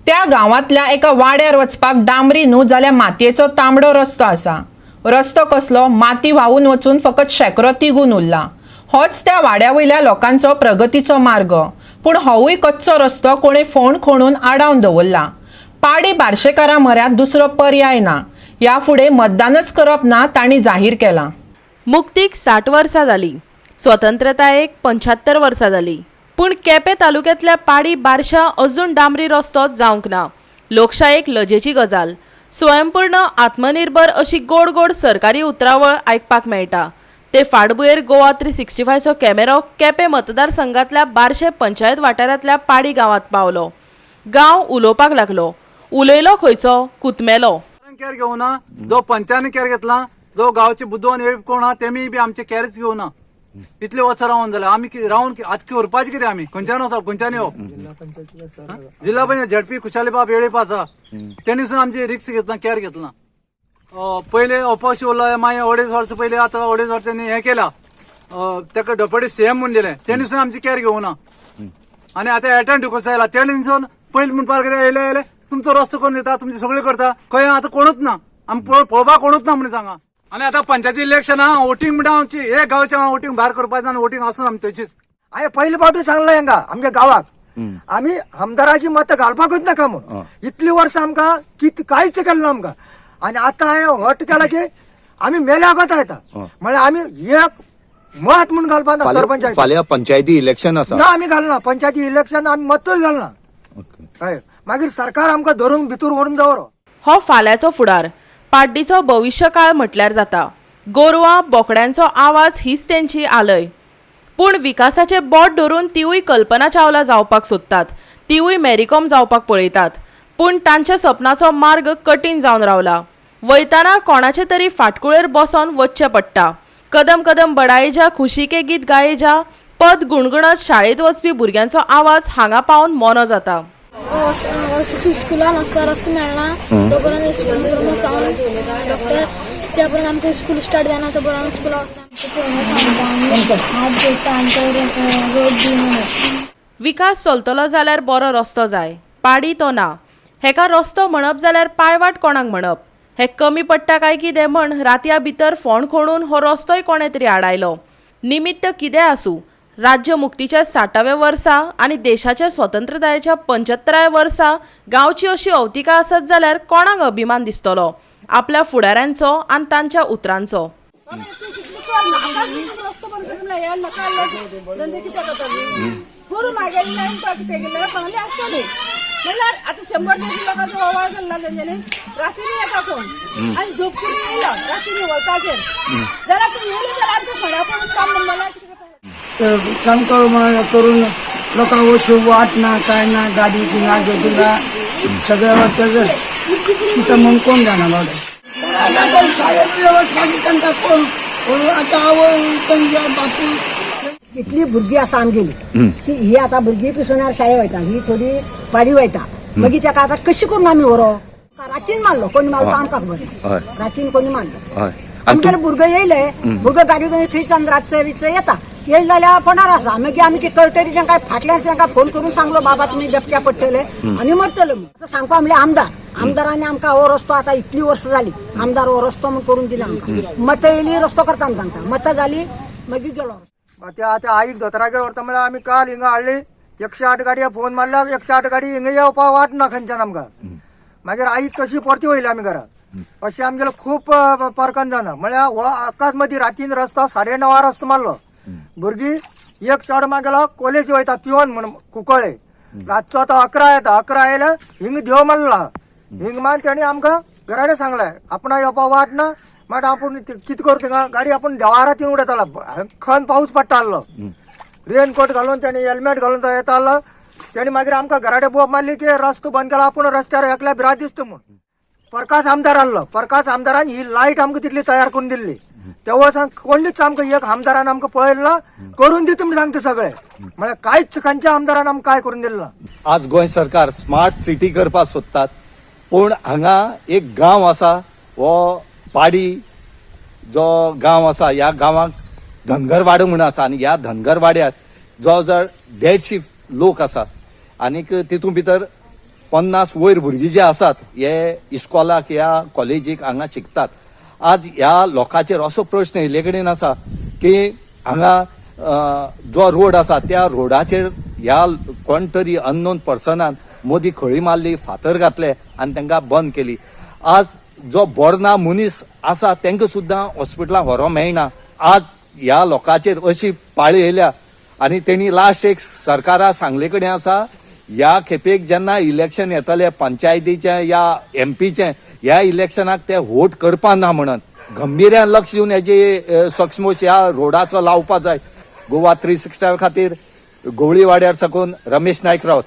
त्या गांवांतल्या एका वाड्यार वचपाक डांबरी न्हू जाल्यार मातयेचो तांबडो रस्तो आसा. रस्तो कसलो माती व्हांवून वचून फकत शेंकरो तिगून उरला. होच त्या वाड्या वयल्या लोकांचो प्रगतीचो मार्ग. पूण होवूय कच्चो रस्तो कोणें फोंड खणून आडावन दवरला. पाडी बार्शेकारा म्हऱ्यांत दुसरो पर्याय ना. ह्या फुडें मतदानच करप ना तांणी जाहीर केलां. मुक्तीक 60 वर्सां जालीं, स्वतंत्रतायेक 75 वर्सां जालीं, पूण केपें तालुक्यांतल्या पाडी बारशा अजून डांबरी रस्तो जावंक ना. लोकशायेक लजेची गजाल. स्वयंपूर्ण आत्मनिर्भर अशी गोड गोड सरकारी उतरावळ आयकपाक मेळटा. ते फाटभुंयेर गोवा 365चो कॅमेरो केपें मतदारसंघांतल्या बारशे पंचायत वाठारांतल्या पाडी गांवांत पावलो. गांव उलोवपाक लागलो. उलयलो खंयचो कुतमेलो. केअर घेवना, जो पंचान केअर घेतला, जो गांवचे बुदवंत वेळ कोण आहा तेमी बी आमचे केअरच घेवना. इतले वर्सां रावन जाले आमी रावन आतां करपाचें कितें? आमी खंयच्यान वचप, खंयच्यान येवप? जिल्हा पंचायत झेडपी खुशाली बाब येळेप आसा, तेणी सुद्दां आमची रिक्स घेतला, केअर घेतला. पयले अपक्ष उरलो, मागीर 2.5 वर्सां पयलीं आतां 2.5 वर्सां तेणी हें केला, ताका डेप्युटी सीएम म्हूण दिलें, तेणी सुद्दां आमची केअर घेवना. आनी आतां एटन ढिकोस आयला, तेणी सुद्दां पयलीं म्हणपाक कितें येयले येयले तुमचो रस्तो करून दिता, तुमचे सगळें करता. खंय आतां कोणूच ना, आमी पळोवपाक कोणूच ना म्हणून सांगा. आनी आतां पंचायती इलेक्शन आहा, वोटींग म्हणटा आमची एक गांवचें वोटींग भायर करपाचें आनी वोटींग आसून आमी तशीच. हांवें पयले फावटी सांगलां हांगा आमच्या गांवाक, आमी आमदाराची मतां घालपाकूच नाका म्हूण. इतली वर्सां आमकां कित कांयच केलें ना आमकां. आनी आतां हांवें हट केला की आमी मेल्यागत येता म्हळ्यार आमी एक मत म्हूण घालपाक ना सरपंचायती. फाल्यां पंचायती इलेक्शन आसा. ना, आमी घालना पंचायती इलेक्शन, आमी मतूय घालना. हय, मागीर सरकार आमकां धरून भितर व्हरून दवरो. हो फाल्यांचो फुडार, पाड्डीचो भविश्यकाळ म्हटल्यार जाता. गोरवां बोकड्यांचो आवाज हीच तेंची आलय. पूण विकासाचें बोट धरून तिवूय कल्पना चावला जावपाक सोदतात, तिवूय मॅरीकॉम जावपाक पळयतात. पूण तांच्या सपनाचो मार्ग कठीण जावन रावला. वयताना कोणाचे तरी फाटकुळेर बसोन वचचें पडटा. कदम कदम बडाये जा, खुशी के गीत गाये जा पद गुणगुणत शाळेंत वचपी भुरग्यांचो आवाज हांगा पावन मोनो जाता. स्कुलान वचपाक रस्तो मेळना तो पर्यंत स्कूल सावन डॉक्टर त्या पर्यंत आमकां स्कूल स्टार्ट जायना तो पर्यंत आमी स्कुलाक वचना. आमकां सांगता आमी हात जोडटा आमकां रोड दी म्हणून. विकास चलतलो जाल्यार बरो रस्तो जाय. पाडी तो ना. हेका रस्तो म्हणप जाल्यार पायवाट कोणाक म्हणप? हे कमी पडटा काय कितें म्हण रातया भितर फोंड खणून हो रस्तोय कोणें तरी आडायलो. निमित्त कितें आसूं, राज्य मुक्तीच्या 60व्या वर्सा आनी देशाच्या स्वतंत्रतायेच्या 75व्या वर्सा गांवची अशी अवतिका आसत जाल्यार कोणाक अभिमान दिसतलो आपल्या फुडाऱ्यांचो आनी तांच्या उतरांचो? म्हणल्यार आतां 100-150 लोकांचो बोवाळ केल्लो तेंच्यांनी. रातीनी येता कोण आनी झोपकून येयलो रातीनी वताचेर जाल्यार तूं येयले जाल्यार आमकां खड्या पडून काम म्हणल्यार कितें करता? सामको करून लोकांक वचूंक वाट ना, काय ना, गाडी थिंगा थिंगा सगळें वतकच कितें म्हूण कोण जाणा बाबा. आतां कोण शाळेंतली वेवस्था तांकां कोण आतां आवय तांच्या बापूय. इतली भुरगीं आसा आमगेली ती ही आतां भुरगीं पिसोनार शाळे वयता, ही थोडी पाडी वयता. मागीर ताका आतां कशी करून आमी व्हरो? रातीन मारलो कोणी मारलो आमकां खबर ना. रातीन कोणी मारलो आमगेले भुरगो येयले, भुरगो गाडी घेवन थंयसान रातचो विचो येता, येयले जाल्यार फोंडार आसा. मागीर आमी ते कळटरी तांकां फाटल्यान तांकां फोन करून सांगलो, बाबा तुमी बेबक्या पडटले आनी मरतले म्हूण. आतां सांगपा म्हणल्यार आमदार, आमदारांनी आमकां हो रस्तो आतां इतली वर्सां जाली आमदार हो रस्तो म्हूण करून दिला आमकां. मतां येयली रस्तो करता म्हूण सांगता, मतां जाली मागीर गेलो. आतां आतां आईक दोतोरागेर व्हरता म्हळ्यार आमी काल हिंगा हाडली 108 गाडये फोन मारल्यार 108 गाडी हिंगा येवपाक वाट ना खंयच्यान आमकां. मागीर आईक कशी परती वयली आमी घरा. अशें आमगेलो खूब परकान जाना म्हळ्यार हो आकाश मदीं रातीन रस्तो 9:30 रस्तो मारलो. भुरगीं एक चेडो मागेलो कॉलेज वयता पिवन म्हूण कुंकळे, रातचो आतां 11 येता, 11 येयल्या हिंग देव मारला. हिंग मारून तेणी आमकां घरा कडेन सांगलें आपणा येवपाक वाट ना, मागीर आपूण कितें करूं थिंगा गाडी आपूण देवारा थिंग उडयतालो. खन पावस पडटा आहलो, रेनकोट घालून तेणी हेल्मेट घालून तो येता आहलो. तेणी मागीर आमकां घरा कडेन बोब मारली की रस्तो बंद केला, आपूण रस्त्यार एकल्या भिरांत दिसता म्हूण. प्रकाश आमदार आहलो, प्रकाश आमदारान ही लायट आमकां तितली तयार करून दिल्ली. तेव्हा सांग कोणीच आमकां एक आमदारान आमकां पळयलें ना करून दिता म्हूण सांगता सगळे, म्हळ्यार कांयच खंयच्या आमदारान आमकां काय करून दिलें ना. आज गोंय सरकार स्मार्ट सिटी करपाक सोदतात, पूण हांगा एक गांव आसा, हो पाडी जो गांव आसा, ह्या गांवाक धनगरवाडो म्हूण आसा आनी ह्या धनगरवाड्यार जवळ जवळ 150 लोक आसा आनीक तितून भितर 50 वयर भुरगीं जे आसात हे इस्कॉलाक ह्या कॉलेजीक हांगा शिकतात. आज ह्या लोकांचेर असो प्रश्न येयल्ले कडेन आसा की हांगा जो रोड आसा त्या रोडाचेर ह्या कोण तरी अननोन पर्सनान मदीं खळी मारली, फातर घातले आनी तांकां बंद केली. आज जो बरो ना मनीस आसा तांकां सुद्दां हॉस्पिटलां व्हरोंक मेळना. आज ह्या लोकांचेर अशी पाळी येयल्या आनी तेणी लास्ट एक सरकारा सांगले कडेन आसा, ह्या खेपेक जेन्ना इलेक्शन येतलें पंचायतीचें या एमपीचें, ह्या इलेक्शनाक ते वोट करपा ना म्हणून गंभीर्यान लक्ष दिवन हेजी सक्षमोश ह्या रोडाचो लावपा जाय. गोवा 365 खातीर गोवळी वाड्यार साकून रमेश नायक रावत.